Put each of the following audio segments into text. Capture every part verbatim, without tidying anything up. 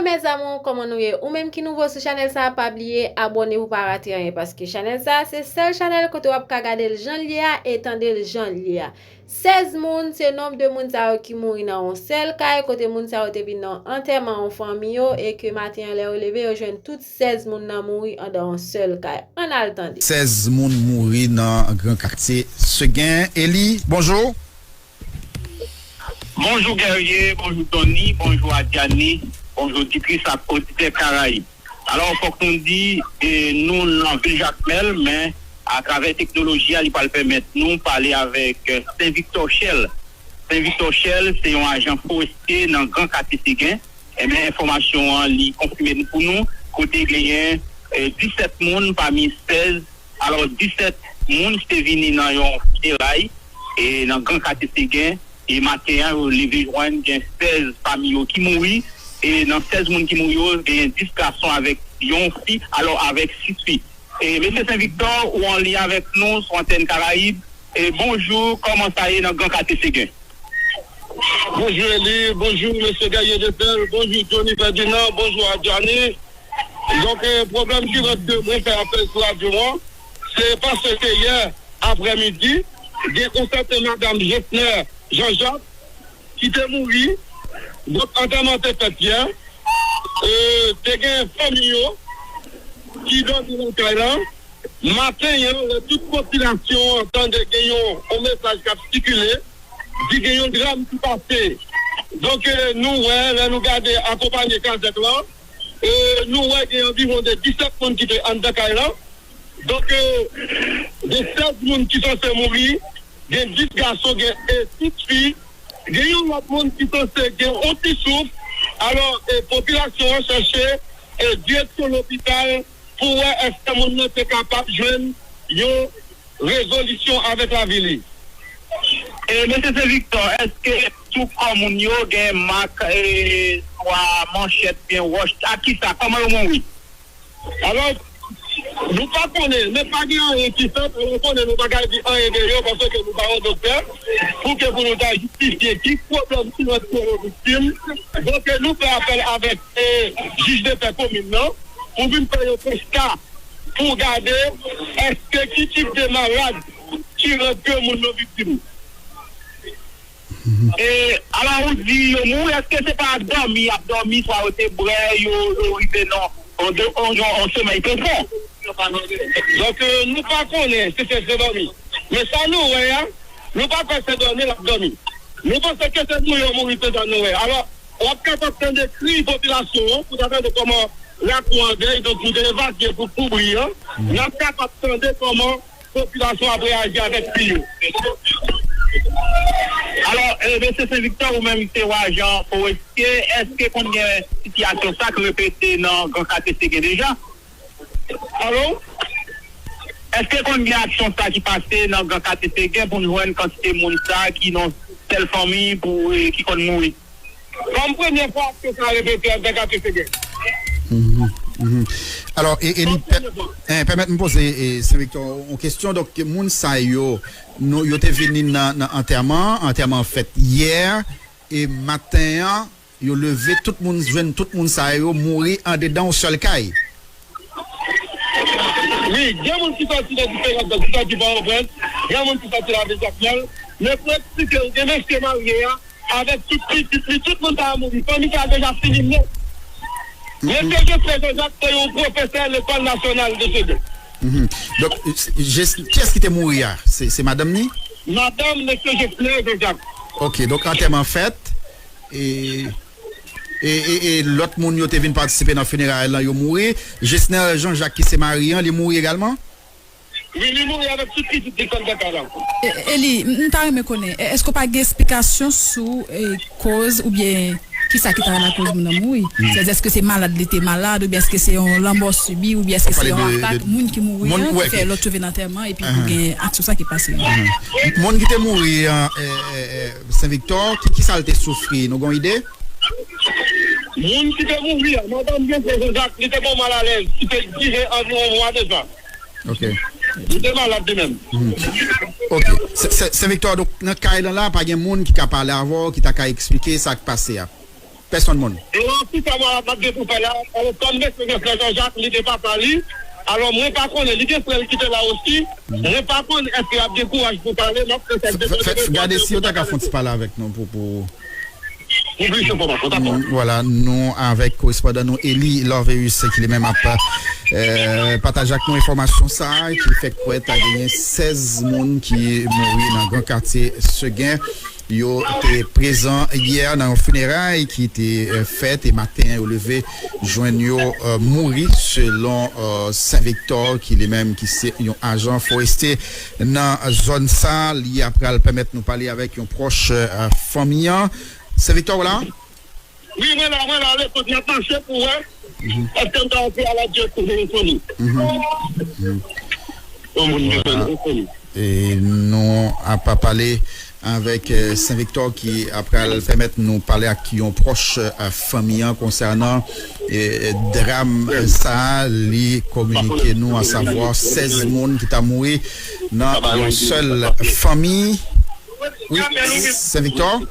Mes amours, kòman nou ye? Ou menm ki nouvo sou chanèl sa, pa bliye abòne pou pa rate anyen, paske chanèl sa se sèl chanèl kote w ap ka gade l jan l ye a e tande l jan l ye a. Sèz moun se nonb de moun sa yo ki mouri nan yon sèl kay, kote moun sa yo te vin nan antèman yon fanmi yo, e ke maten an lè yo leve yo jwenn tout sèz moun nan mouri anndan yon sèl kay. Ann al tande. Sèz moun mouri nan Gran Katye Segen. Eli, bonjou. Bonjou Guerrier, bonjou Tony, bonjou Adjani, bonjou oditris ak oditè Karayib. Alò, fòk nou di, e, nou nan vil Jakmèl, men atravè teknoloji a, li pral pèmèt nou pale avèk, e, Sen Viktò Shell. Sen Viktò Shell se yon ajan forestye nan Gran Katye Segen. Ebyen, enfòmasyon an, li konfime pou nou, kote genyen, e, disèt moun pami sèz, alò, disèt moun ki te vini nan yon fineray, e, nan Gran Katye Segen, e maten an, yo leve jwenn gen sèz pami yo ki mouri, e nan sèz moun ki mouri yo, genyen dis gason avèk yon fi, alò, avèk sis fi. E, mesye Sen Viktò, ou an liy avèk nou sou antèn Karayib. E, bonjou, kòman sa ye nan Gran Katye Segen? Bonjou Eli, bonjou mesye Guerrier Depel, bonjou Johnny Ferdinand, bonjou Adjani. Donk, e, pwoblèm ki rèd ke mwen fè apèl sou radyo an, se paske yè aprèmidi, gen yon sèten madanm Jesner Jean Jacques ki te mouri. Donk, antèman te fèt yè. E, te gen fanmi yo ki dòmi nan kay lan. Maten an, lè tout popilasyon an tande gen yon, yon mesaj k ap sikile, di gen yon dram ki pase. Donk, e, nou wè, lè nou gade akonpanye kazèk lan, e, nou wè gen anviwon de disèt moun ki te anndan kay lan. Donk, e, gen sèz moun ki sanse mouri, gen dis gason, gen, e, sis fi, gen yon lòt moun ki sanse gen yon ti souf. Alò, e, popilasyon an chèche, e, direksyon lopital pou wè èske moun nan te kapab jwenn yon rezolisyon avèk lavi li. E, mesye Sen Viktò, èske sou kò moun yo gen mak, e, swa manchèt, byen wòch, ak kisa, kòman yo mouri? Alò, nou pa konnen, men pa gen anyen ki fèt, nou konnen nou pa ka di anyen de yo, paske nou pa yon doktè, pou ke pou nou ta jistifye ki pwoblèm ki rèd ke yo viktim. Donk, nou fè apèl avèk, e, jij de pè komin nan, pou vin fè yon konsta, pou gade èske ki tip de malad ki rèd ke moun nan viktim. E, alò ou di yo mouri, èske se pa dòmi y ap dòmi, swa yo te bwè, yo, yo rive nan yon, yon, yon, yon somèy pwofon? Donk, e, nou pa konnen si se, se dòmi. Men sa nou wè a, nou pa kwè se dòmi l ap dòmi. Nou panse ke se mouri yo mouri, se sa nou wè. Alò, w ap kapab tande kri popilasyon an, pou ta tande kòman lakou an dèy, donk nou te evakye pou kouvri an. N ap kapab tande kòman popilasyon ap reyaji avèk kri yo. Alò, e, mesye Sen Viktò, ou menm se yon ajan forestye, èske konn gen sitiyasyon sa k repete nan Gran Katye Segen deja? Alò? Èske konn gen aksyon sa ki pase nan Gran Katye Segen pou n jwenn kantite moun sa ki nan sèl fanmi pou, e, ki konn mouri? Kòm premye fwa ke sa repete anndan Katye Segen. Alò, e, e li pè, eh, pèmèt m poze, e, Sen Viktò yon kesyon. Donk, moun sa yo, nou, yo te vini nan, nan antèman, antèman an fèt yè, e maten an, yo leve, tout moun, jwenn tout moun sa yo mouri andedan yon sèl kay. Wi, gen moun ki sòti nan diferan zòn, ki sòti Pòtoprens, gen moun ki sòti lavil Jakmèl, men pou eksplike w, gen mesye marye a, avèk tout pitit li, tout moun sa a mouri. Fanmi sa a deja fini nèt. Mesye Jesner Jean Jacques se yon pwofesè lekòl nasyonal de Segen. Donk, kiyès ki te mouri a? Se, se madanm li? Madanm mesye Jesner Jean Jacques. Ok, donk antèman fèt, e, e, e, e lòt moun yo te vin patisipe nan fineray lan, yo mouri. Jesner Jean Jacques ki se mari an, li mouri egalman? Wi, li mouri avèk tout pitit li kòm papa la. Eli, m ta renmen konnen, èske w pa gen esplikasyon sou e, koz oubyen kisa ki ta lakoz moun nan mouri? Sètadi èske se malad li te malad oubyen èske se yon lanmò sibi oubyen èske se yon atak moun ki mouri an ki fè lòt yo vin antèman epi pou gen aksyon sa ki pase? Moun ki te mouri an, Sen Viktò, ki, kisa l te soufri? Nou gen yon ide? Moun ki te mouri an, madanm Jesner Jean Jacques, li te gen yon malalèz ki te dire anviwon mwa de sa. Ok. Li te malad li menm. Ok. Sen Viktò, donk, nan kay lan la, pa gen moun ki ka pale avè w, ki ta ka eksplike sa k pase a? Pèsonn moun. E anplis, sa mwen ap gen pou fè la, alò, kòm mesye Frè Jean Jacques, li gen papa li, alò, mwen pa konnen, li gen frè l ki te la osi, mwen pa konnen èske l ap gen kouraj pou pale, m ap fè sa. Gade si yo ta ka fè yon ti pale avèk nou pou, pou, Pou plis enfòmasyon, dakò. Vwala, nou avèk korespondan nou Eli Lorveus ki li menm ap eh, pataje ak nou enfòmasyon sa a, ki fè kwè ta genyen sèz moun ki mouri nan Gran Katye Segen. Yo te prezan yè nan yon fineray ki te eh, fèt e maten yo leve jwenn yo eh, mouri selon eh, Sen Viktò ki li menm ki se yon ajan forestye nan zòn sa. Li ap pral pèmèt nou pale avèk yon pwòch eh, fanmi an. Sen Viktò w la? Wi, mwen la, mwen la, ale kote n ap mache pou wè èske m ka antre a la direksyon de Renkoni. Yon moun bezwen Renkoni. E nou ap pale avèk eh, Sen Viktò ki ap pral pèmèt nou pale ak yon pwòch eh, fanmi an konsènan eh, dram eh, sa a. Li kominike nou asavwa sèz moun ki ta mouri nan yon sèl fanmi. Wi, Sen Viktò.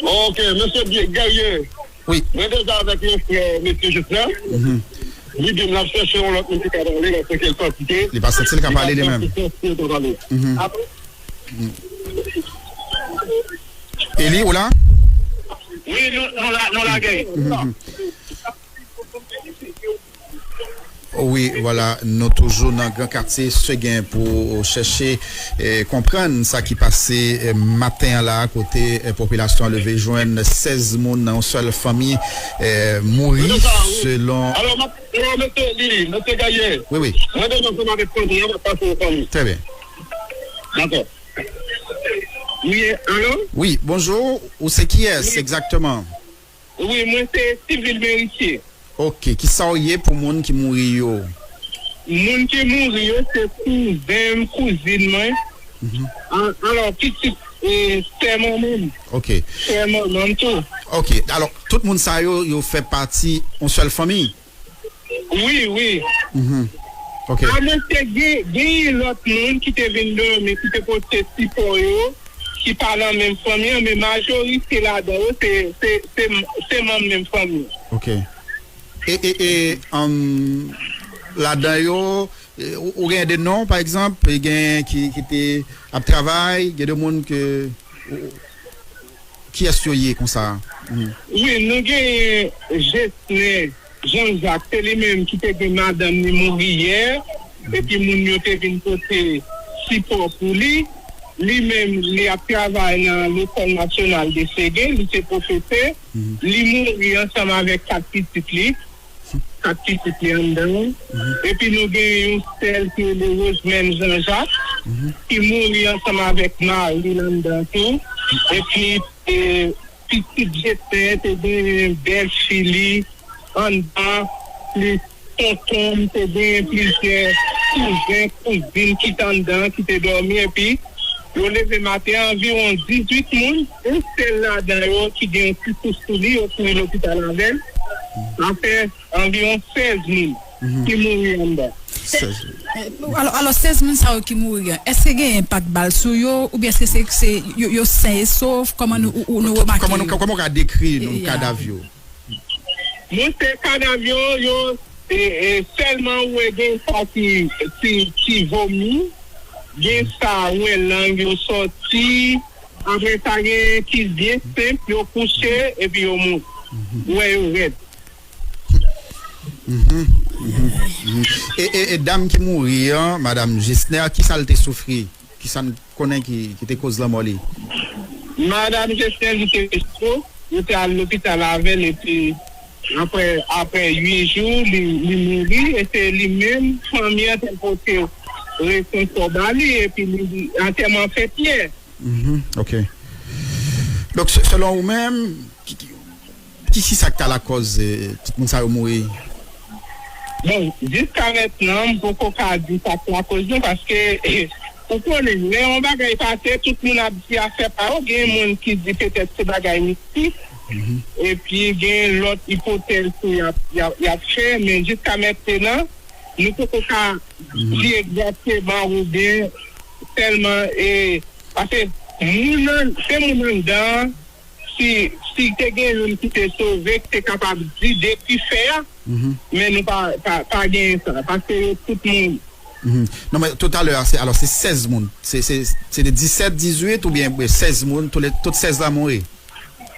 Ok, mesye Guerrier. Wi. Mwen deja avèk yon frè mesye Jesnè. Li di m l ap chèche yon lòt moun ki ka pale, paske l santi ke li pa santi l ka pale li menm. Eli, ou la? Wi, nou, nou la, nou la gen. Wi, vwala, nou toujou nan Gran Katye Segen pou chèche eh, konprann sa ki pase eh, maten an la, kote eh, popilasyon an leve jwenn sèz moun nan yon sèl fanmi eh, mouri, selon. Alò, m ap, alò, mesye Lili, mesye Gaye. Wi, wi. Mwen deja ansanm avèk fanmi an, m ap pase yon fanmi. Trè byen. Dakò. Wi, alo? Wi, bonjou. Ou se kiyès egzakteman? Wi, mwen se Sivil Meritye. Ok, kisa w ye pou moun ki mouri yo? Moun ki mouri yo se kouzen m, kouzin mwen. An- Alò, pitit e sè manman m. Ok. Sè manman m tou. Ok, alò, tout moun sa yo, yo fè pati yon sèl fanmi? Wi, wi. Mhm. Ok. Amwens ke gen, gen lòt moun ki te vin dòmi, ki te pote sipò yo, ki pa nan menm fanmi an, men majorite ladan yo se, se, se, se manm menm fanmi an. Ok. E, e, e, um, ladan yo, e, ou, ou gen de non, pa egzanp, e gen ki, ki te ap travay, gen de moun ke, ou, ou, kiyès yo ye konsa? Mhm. Wi, nou genyen Jesnè Jean Jacques, se li menm ki te gen madanm li mouri yè, epi moun yo te vin pote sipò pou li. Li menm, li ap travay nan Lekòl Nasyonal de Segen, li se pwofesè. Mhm. Li mouri ansanm avèk kat pitit li. Kat pitit li anndan. Mhm. Epi nou gen yon sè l ki rele Rosemène Jean Jacques, mhm, ki mouri ansanm avèk mari l anndan tou. Epi, e, pitit Jesnè te gen bèlchi li anndan, plis tonton m, te gen plizyè kouzen, kouzin ki t anndan, ki te dòmi, epi yo leve maten an, anviwon dizuit moun, yon sèl ladan yo ki gen yon ti kous sou li, yo kouri lopital avè l. Sa fè anviwon sèz moun, mhm, ki mouri anndan. Sèz. Eh, alò, alò, sèz moun sa yo ki mouri an, èske gen enpak bal sou yo, oubyen èske se, se, yo, yo sen e sof? Kòman nou, ou, ou, nou remake yo? Kòman nou, kòman w ka dekri nou kadav yo? Mwen se kadav yo, yo, e, e, sèlman ou wè gen sa ki, ki, ki vomi, gen sa ou wè lang yo sòti, apre sa gen ki byen senp, yo kouche, epi yo mouri. Ou wè yo rèd. Mhm, mhm, mhm. E, e, e dam ki mouri an, madanm Jesner, kisa l te soufri? Kisa n konnen ki, ki te koz lanmò li? Madanm Jesner, li te sou, yo te al lopital avè l, epi apre, apre uit jou, li, li mouri, e se li menm, fanmi an te pote renkò ba li, epi li, antèman fèt yè. Mhm, ok. Donk, se-, selon ou menm, ki, ki, ki, ki sa k ta lakòz, eh, tout moun sa yo mouri? Bon, jiska mentnan, m poko ka di sa k lakòz non, paske, eh, ou konnen, lè yon bagay pase, tout moun ap di afè pa yo, gen moun ki di petèt se bagay mistik, mhm, epi gen lòt ipotèz ke y ap, y ap, y ap fè, men jiska mentnan, nou poko ka, mhm, di egzakteman oubyen sèlman, eh, Paske Moun an, se moun anndan an, si, si te gen youn ki te sove, ki te kapab di depi fè a, men nou pa, pa, pa genyen sa, paske yo tout mouri. Mhm. Non, men toutalè a, se, alò, se sèz moun. Se, se, se de disèt, dizuit oubyen, oubyen sèz moun, tout, le, tout sèz la mouri?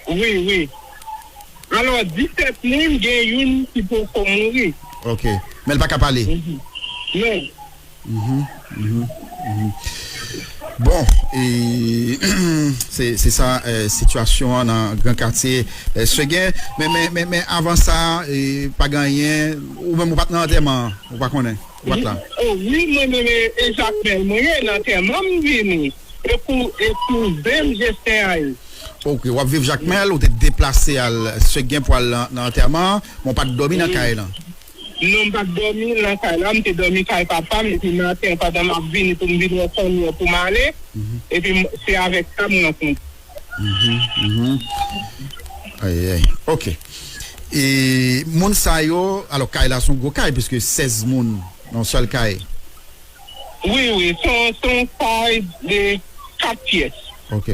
Wi, wi. Alò, disèt moun, gen youn ki poko mouri. Ok. Men l pa ka pale? Mhm. Non. Mhm, mhm, mhm. Bon, e, se, se sa, eh, sitiyasyon an nan Gran Katye, eh, Seguin. Men, men, men, men avan sa, eh, pa gen anyen, ou menm ou pa t nan antèman an, ou pa konnen, ou pa t la. Oh, wi, mwen menm e, e Jakmèl mwen ye, nan antèman m vini. E kou, e kouzen m Jesten a ye. Ok, w ap viv Jakmèl, ou te deplase al Seguin pou al nan, nan antèman an, men w pa t dòmi nan kay lan. Non, m pa t dòmi nan kay la, m te dòmi kay papa m, epi maten, pandan m ap vini pou m vin wè fanmi an pou m ale, epi m, se avèk sa m rankontre. Mhm, mhm. Ayayay. Ok. E moun sa yo, alò, kay la se yon gwo kay, piske sèz moun nan yon sèl kay. Wi, wi, se yon, se yon kay de kat pyès. Ok.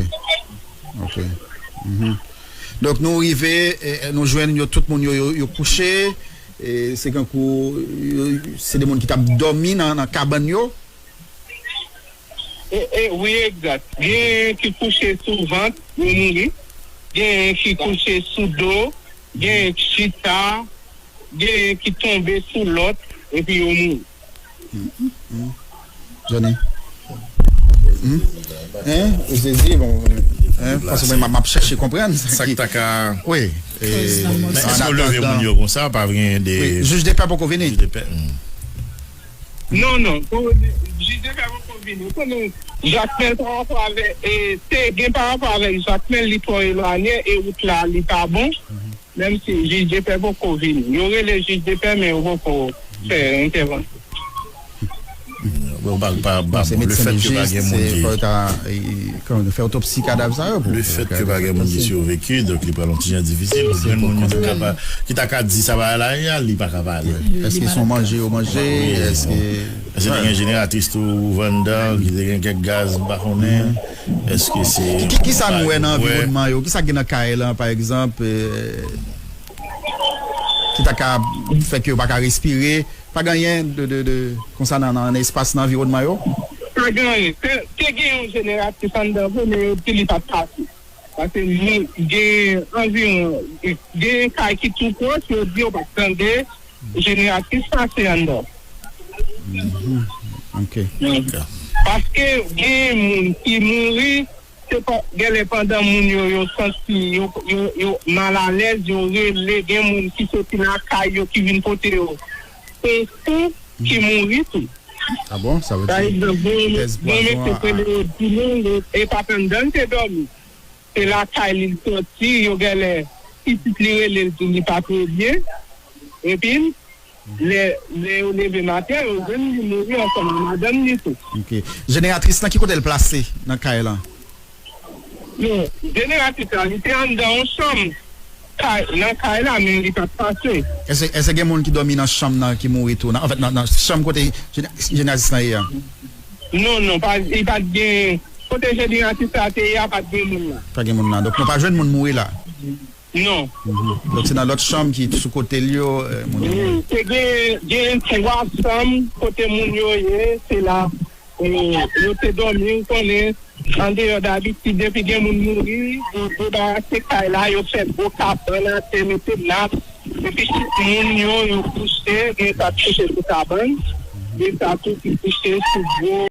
Ok. Mhm. Donk, nou rive, eh, nou jwenn yo, tout moun yo, yo, yo kouche. E se kankou, yo, se de moun ki t ap dòmi nan, nan kabann yo. E, e, wi, egzak. Genyen ki kouche sou vant, yo mouri. Genyen ki kouche sou do. Genyen ki chita. Genyen ki tonbe sou lòt, epi yo mouri. Johnny. Hmm? Hein? Ou sezi, bon, hein? Paske mwen, m ap chèche konprann sa ki ta ka. Wi. Men èske yo leve moun yo konsa, pa gen de. Wi, jij de pè poko vini? Jij de pè, hmm. Non, non, pou, jij de pè poko vini. Ou konnen, Jakmèl pa rapò avèk, e, Seguin pa rapò avèk Jakmèl, li twò elwanye, e wout la, li pa bon. Menm si jij de pè poko vini. Yo rele jij de pè, men yo poko fè entèvansyon. Bon, pa, pa, pa, bon, lefèt ke pa gen moun ki, fè otopsi kadav sa yo pou lefèt ke pa gen moun ki siviv, donk li pral yon ti jan difisil pou jwenn moun ki ta ka, ki ta ka di sa bagay la, li pa ka pale. Èske se yon manje yo manje? Èske, èske te gen jeneratris tou ou vann dan, ki te gen kèk gaz, m pa konnen. Èske se ki, ki, ki sa nou wè nan anviwònman yo? Ki sa gen nan kay lan, pa egzanp, eh, ki ta ka fè ke yo pa ka respire? Pa gen anyen de, de, de konsa nan, nan, nan espas, nan anviwònman yo? Pa gen anyen. Te, te gen yon jeneratris anndan vre, men yo di li pa t pase. Paske nou gen anviwon, gen kay ki tou pwòch, yo di yo pa t tande jeneratris pase anndan. Mhm. Ok. Paske gen moun ki mouri, se pa, genlè pandan moun yo, yo santi yo, yo, yo malalèz, yo rele, gen moun ki soti lakay yo, ki vin pote yo sekou, ki mouri tou. Ah bon? Sa vle di, pa egzanp, gen yon mesye ki rele Odilon, e pa t anndan l te dòmi. Se lakay li l soti, yo genlè, pitit li rele l di li pa trè byen. Epi, lè, lè yo leve maten, yo jwenn li mouri ansanm ak madanm li tou. Ok. Jeneratris lan, ki kote l plase nan kay lan? Non, jeneratris la, li te anndan yon chanm kay, nan kay la, men li pa t pase. Èske, èske gen moun ki dòmi nan chanm nan ki mouri tou? Nan, anfèt, nan, nan chanm kote jene-, jeneratris lan ye a? Non, non, pa, li pa t gen, kote jeneratris la te ye a, pa t gen moun la. Pa gen moun la. Donk, nou pa jwenn moun mouri la? Non. Mhm. Donk, se nan lòt chanm ki sou kote l yo, eh, moun yo mouri. Wi, te gen, gen twa chanm kote moun yo ye, se la, eh, yo te dòmi, ou konnen, andeyò dabitid, depi gen moun mouri, yo debarase kay la, yo fè gwo kabann atè, mete nat, epi tout moun yo, yo kouche, gen sa t kouche sou kabann, gen sa tou ki kouche sou gwo